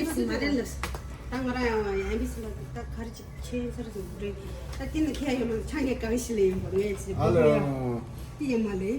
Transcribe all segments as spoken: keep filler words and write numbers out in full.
ཅིབ་སི་མ་རེད་ལབ། ད་ང་རང་ཡང་ཡང་ཨེམ་བི་སི་ལ་ད་ག་རེ་ཅིག་ཆེ་ཚར་སོང་རེད། ད་དེ་ནི་ཁྱེད་ཡོད་མ་ཆང་གི་གང་ཞིག་ལ་ཡིན་པ་ངས་ཚེ་ཨ་ལ་ཡང་དེ་ཡིན་མ་ལེ།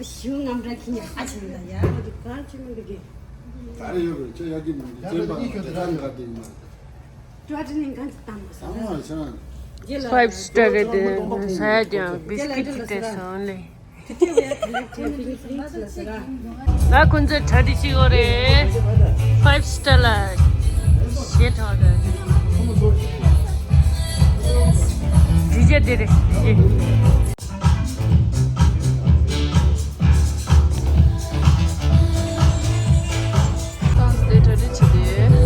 ཞུ་ངམ་ར་ཁྱི་ཉག་ཨ་ཆེན་ད་ཡ་ང་དུ་ག་རེ་ཅིག་མ་འདུག་གི། ག་རེ་ཡོད་རེད་ཅེ་ཡ་གི་མི་འདུག་ཅེན་པ་དེ་ཚང་ག་དེ་ཡིན་མ་རེད། ཀྲ་ཏི་ནིང་གང་ཅིག་བཏང་མ་སོང་། ཨ་ཆང་། རྗེས་ལ་ཕའིབ་སི་ཊར་གི་དེ་ས་ཡ་ཀྱང་བིས་ཀིཊ་ཅིག་སྤྲད་སོང་ལེ། ད་ཁོང་ཚོས་གྲ་སྒྲིག་བྱེད་ཡོད་རེད། ཕའིབ་སི་ཊར་ལ་གཞས་འཁྲབ་རེད། ཌི་ཇེ་འདི་རེད་ཌི་ཇེ། ཏང་སྟེ་གྲ་སྒྲིག་བྱེད་དེ།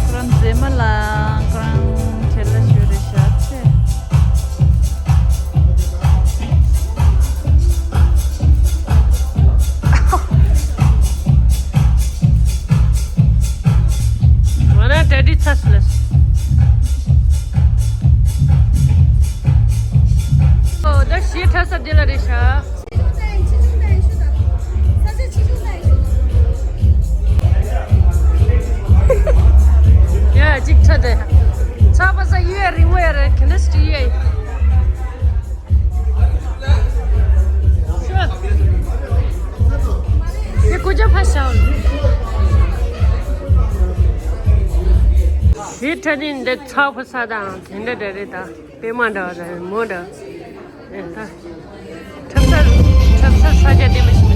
ཁོ་རང་མཛེས་མ་ལ་ཁོ་རང་ཁྱེད་ལ་ཞུ་རེ་ཤག་ཆེ། ང་རང་གྲ་སྒྲིག་ཚར་སོང་ལགས། ཨོ་ད་གཞས་འཁྲབ་ས་འདི་ལ་རེད་ཤག་ཡ་གཅིག་འཁྲབ་དེ། ཚགས་པ་ས་གཡུ་ཡ་རིང་བོ་ཡ་རེད་ག་འདྲ་སི་ཊི་ཡ། དེ་ཀུ་ཅོ་ཕ་ཤའོ། དེ་ཁྲ་ནི་འདི་ཚགས་པོ་ས་དང་དེ་འདྲ་འདྲ་རེད། ད་པད་མ་འདྲ་བ་དང་མོ་འདྲ་བ་ད་འཁྲབ་ས་འཁྲབ་ས་ས་ཆ་དེ་མ་ཤེས།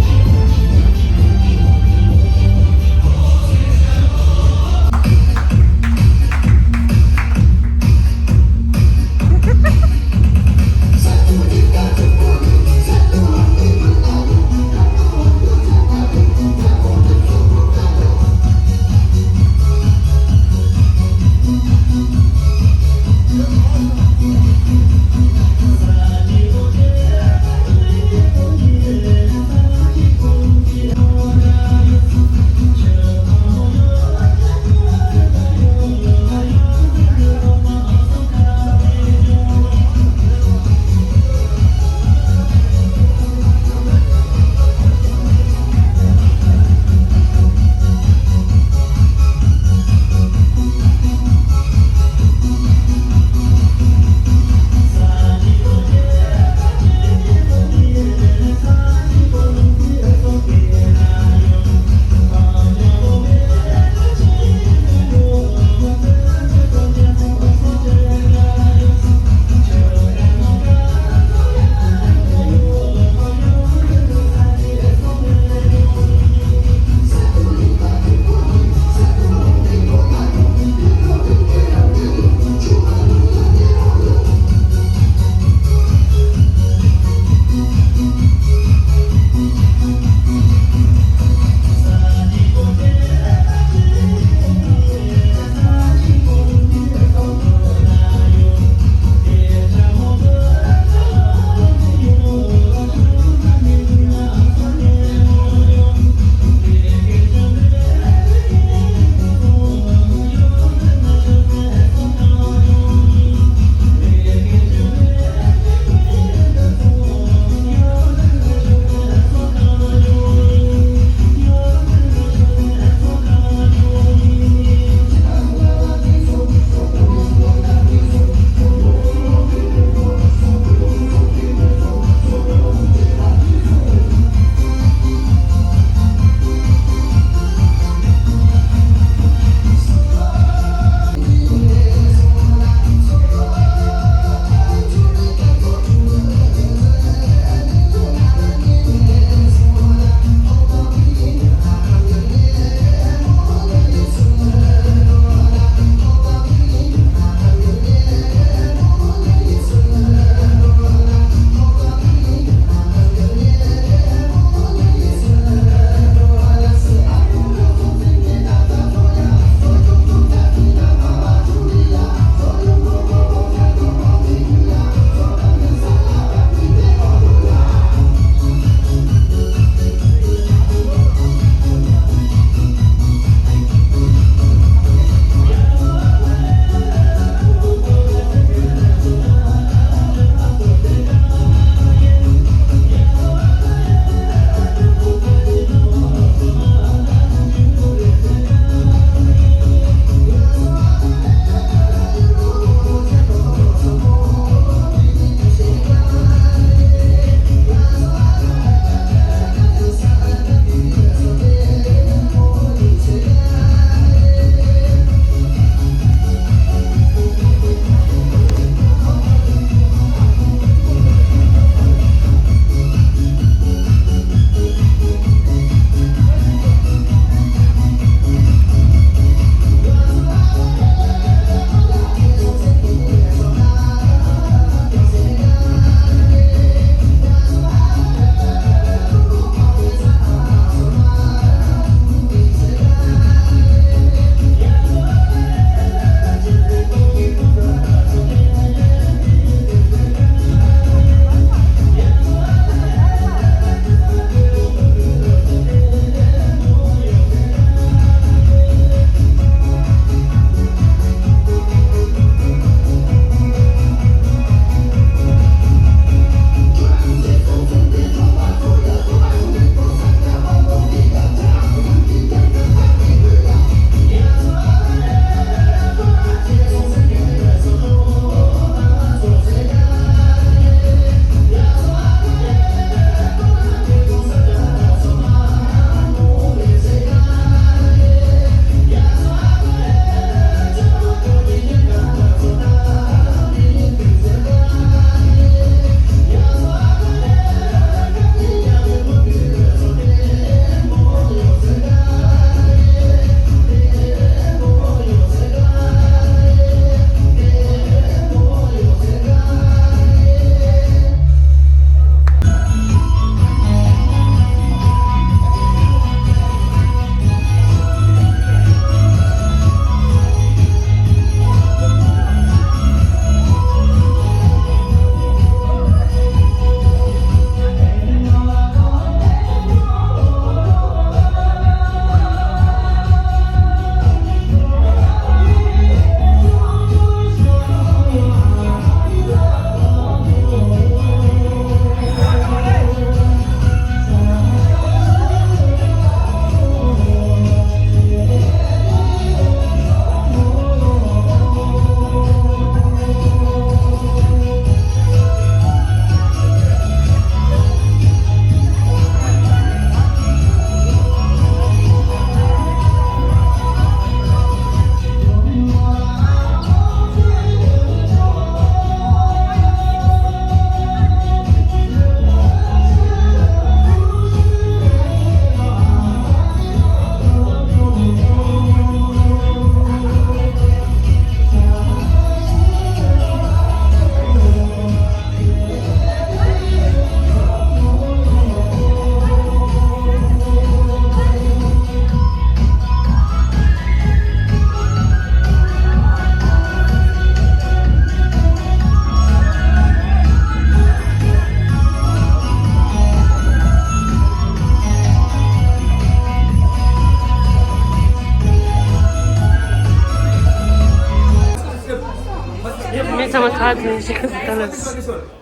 ཚང་མ་ཁ་ཐུག་ཞིག་ད་ལ།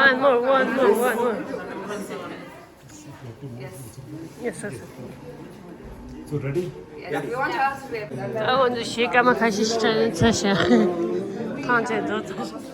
One more, one more, one more. Yes, sir. So ready? Yes, we want to ask you. ཨ་འོ་འདི་ཞེ་ཀ་མ་ཁ་ཤས་ཤིག་ཚ་ཤ། ཐང་ཆད་དོ་ཚ་ཤ།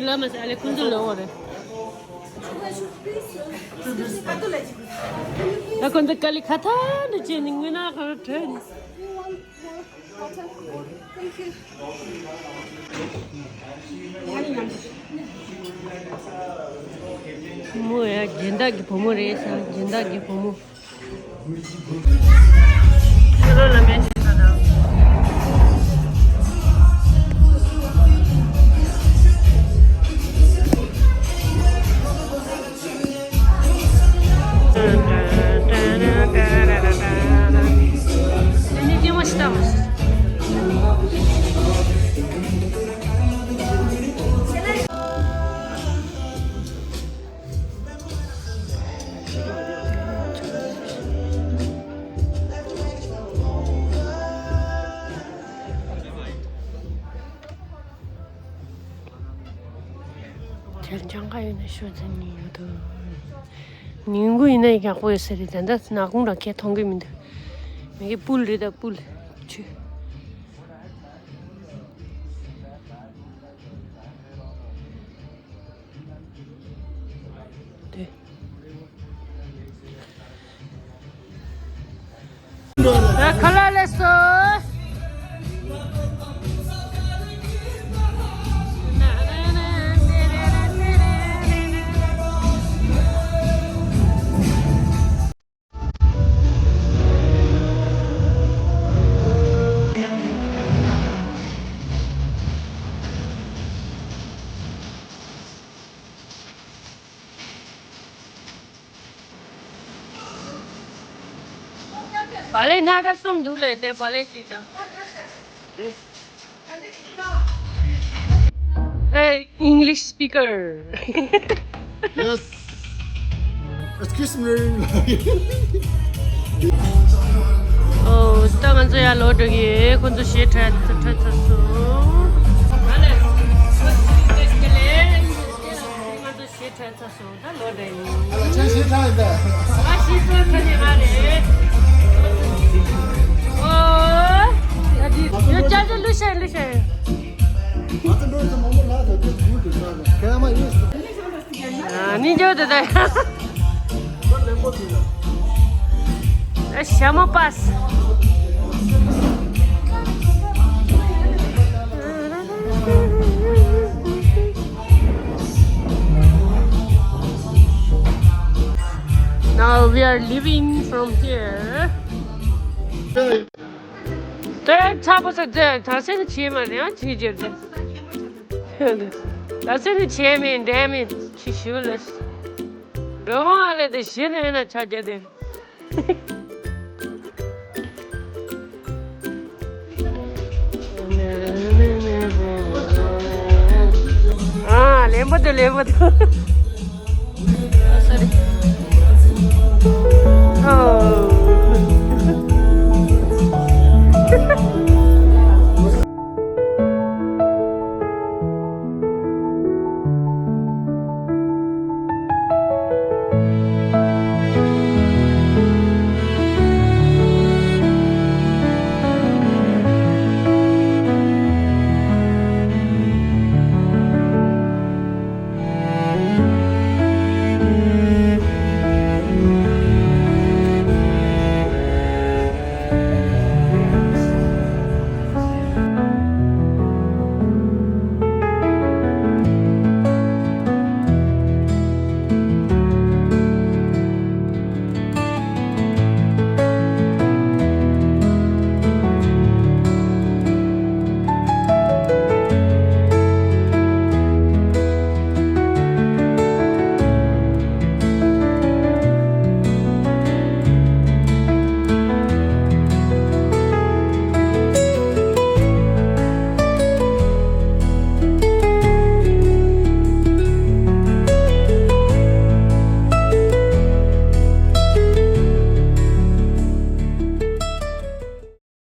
ལ་མ་ཟེར་ཨ་ལེ་ཁོང་ཚོ་ལོ་བ་རེད། ད་ཁོང་ཚོ་དཀའ་ལས་ཁ་ཐག་འདི་བྱས་ནས་དངོས་གནས་ཁོ་རང་བྲོས་ནས། བུ་མོ་ཡ་སྦྱིན་བདག་གི་བུ་མོ་རེད་ཤག་སྦྱིན་བདག་གི་བུ་མོ། ཕྱི་ལོགས་ལ་མེད་ཞིག་ད་ད། ཁྱེད་ཅང་ག་ཡོད་ན་ཤོད་ཟེར་ནི་ཡོད་དོ། ཉིན་གུང་ཡིན་ན་ཡག་པོ་ཡོད་ས་རེད། ད་ལྟ་ནག་ཁུང་ར་ཁྱེད་མཐོང་གི་མི་འདུག་མི་གི་པུལ་རེད་ད་པུལ་ཆུ། དེ། ཁ་ལག་ལས་སོ། བག་ལེབ་སྣ་ཁ་གསུམ་འདུག་ལས་དེ་བག་ལེབ་གཅིག་དང་། Hey, English speaker. Yes. Excuse me. ཨོ། ད་ང་ཚོ་ཡར་ལོག་འགྲོ་གི། ཁོ་ཚོ་ཞེ་དྲག་ཚ་དྲག་ཚ་སོང་། ང་ཚོ་ཞེ་དྲག་ཚ་སོང་། ད་ལོག་འགྲོ་ཡིན། ཨ་ལ་ཅན་ཞེ་དྲག་ཡིན་ད། ང་ཞེ་དྲག་ཚ་ནི་ང་རེད། ཨོ། ཡ་ཅན་ཅན་ལུས་ཤེས་ལུས་ཤེས། ང་ཚོ་འགྲོ་ཡིན་ད། མང་པོ་ལྷག་ད་དེ་གུར་དུ་ཤར་རེད། ཁ་མ་ཡིན་སོ། ཨ་ནི་འཇོག་དེ་ད། ཨ་ཞྭ་མོ་པཱས། Now we are leaving from here. དེ་ཚ་པོ་ཚ་དེ་ད་སེ་ནི་ཆེ་མ་རེད། ཡང་ཆེ་རྒྱུ་རེད། ད་སེ་ནི་ཆེ་མེད་འདྲ་མེད་ཆེ་ཞུ་ལ། འགྲོ་ཧོང་ཨ་ལེ་དེ་ཞི་ནས་ན་ཆ་རྒྱ་དེ། ཨ་ལེན་པ་དེ་ལེན་པ་དེ། Oh, sorry. Oh.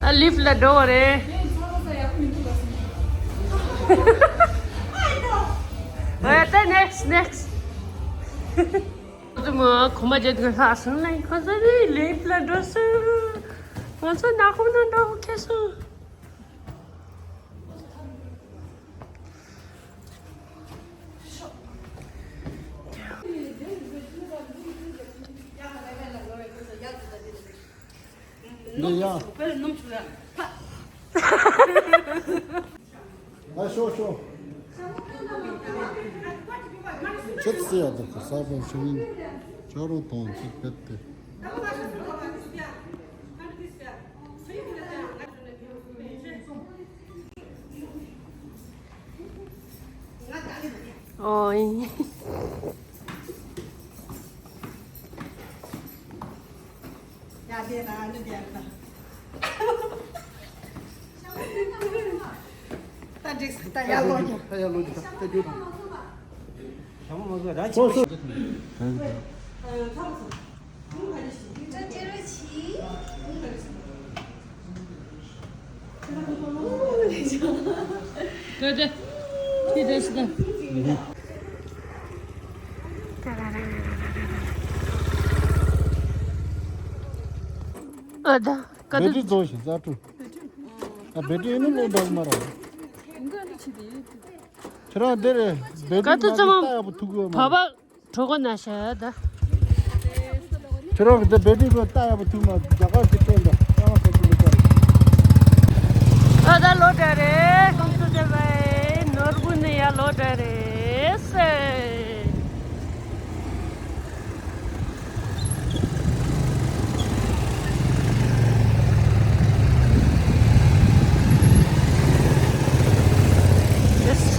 ད་ལིཕ་ལ་འགྲོ་བ་རེད། ཨ་ད་next next. ཁོ་ཚོ་མ་ཁོ་མ་བརྗེད་དུས་ལྷག་སོང་ལ། ཁོ་ཚོ་ནི་ལིཕ་ལ་འགྲོ་སོང་། ང་ཚོ་ནག་ཁུང་ནང་འགྲོ་ཁེལ་སོང་། འདི་ཡ། ཨ་ཤོག་ཤོག་ཁྱེད་སེ་ཡ་དེ་ཁོ་ས་པན་ཤུ་ཡིན། ཅོ་རོ་དང་ཚིག་པད་དེ། ཨོ་ཡིན། ད་འགྲིག་སོང་། ད་ཡར་ལོག་རྒྱུ། ད་ཡར་ལོག་རྒྱུ། ད་རྒྱུ་དང་། ཞྭ་མོ་མ་བཟོ་ར་ཅིག་སོ་སོ། ཨ་ད་ག་བེ་ཏྲི་དུ་རྫོགས་ཤིག་ཟ་ཁྲུ། ཨ་བེ་ཏྲི་ཡིན་ན་ལོ་འདྲ་མ་ར། ཁྱེད་རང་འདིར་བེ་ཏྲི་ག་དུ་ཙམ་ལྟ་ཡག་པོ་ཐུག་གི་ཡོད་མ་བ་རེད། བ་གྲོ་གོ་ན་ཤ་ད། ཁྱེད་རང་གི་བེ་ཏྲི་གོ་ལྟ་ཡག་པོ་ཐུག་མ་རྒྱ་གར་གྱི་སྟེང་དུ་ཡང་ཁ་ཅིག་མི་ཚར། ཨ་ད་ལོ་འདྲ་རེད། ཁོང་ཚོ་དེ་བས་ནོར་བུ་ནི་ཡ་ལོ་འདྲ་རེད་སེ།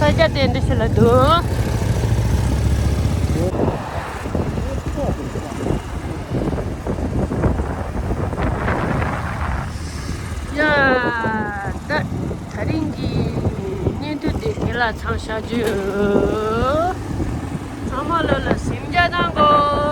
ས་ཆ་དེ་འདྲ་ཞིག་ལ་འདུག་ཡ། ད་དེ་རིང་གི་བརྙན་ཐུང་དེ་དེ་ལ་མཚམས་བཞག་རྒྱུ། ཚང་མ་ལོ་ལ་སེམས་རྒྱ་གནང་གོ།